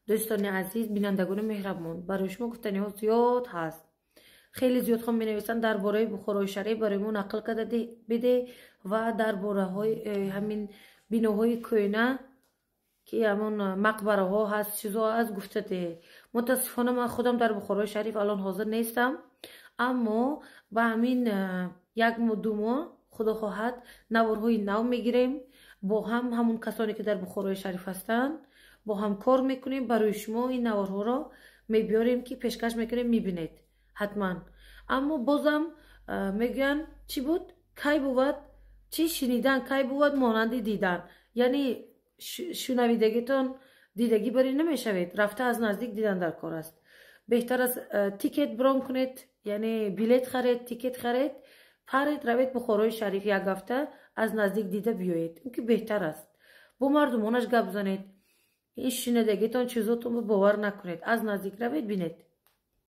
Дӯстони азиз, бинандагони меҳрабон, барои шумо гуфтаниҳо зиёд ҳаст. Хеле зиёд хом менависанд, дар бораи Бухорои Шариф барои мо нақл карда биде ва дар бораҳои ҳамин биноҳои кӯйна, ки ҳамон мақбараҳо ҳаст, чизо ҳаст, гуфта де. Мутаассифона, ман худам дар Бухорои Шариф алон ҳозир нестам, аммо ба ҳамин як моҳ, 2 моҳ, худо хоҳад, наворҳои нав мегирем бо ҳам. Ҳамон касоне, ки дар Бухорои Шариф ҳастанд, бо ҳам кор мекунем, барои шумо ин наворҳоро мебиёрем, ки пешкаш мекунем, мебинед ҳатман. Аммо бозам мегӯянд, чӣ буд, кай бувад, чӣ, шунидан кай бувад монанди дидан? Яъне шунавидагитон дидагӣ барӣ намешавед, рафта аз наздик дидан дар кор аст. Беҳтар аст, тикет брон кунед, яъне билет харед, тикет харед, паред, равед Бухорои Шариф, як ҳафта аз наздик дида биёед, ин ки беҳтар аст. Бо мардумонаш гап занед. Ин шунидагитон чизотонро бовар накунед, аз наздик равед, бинед.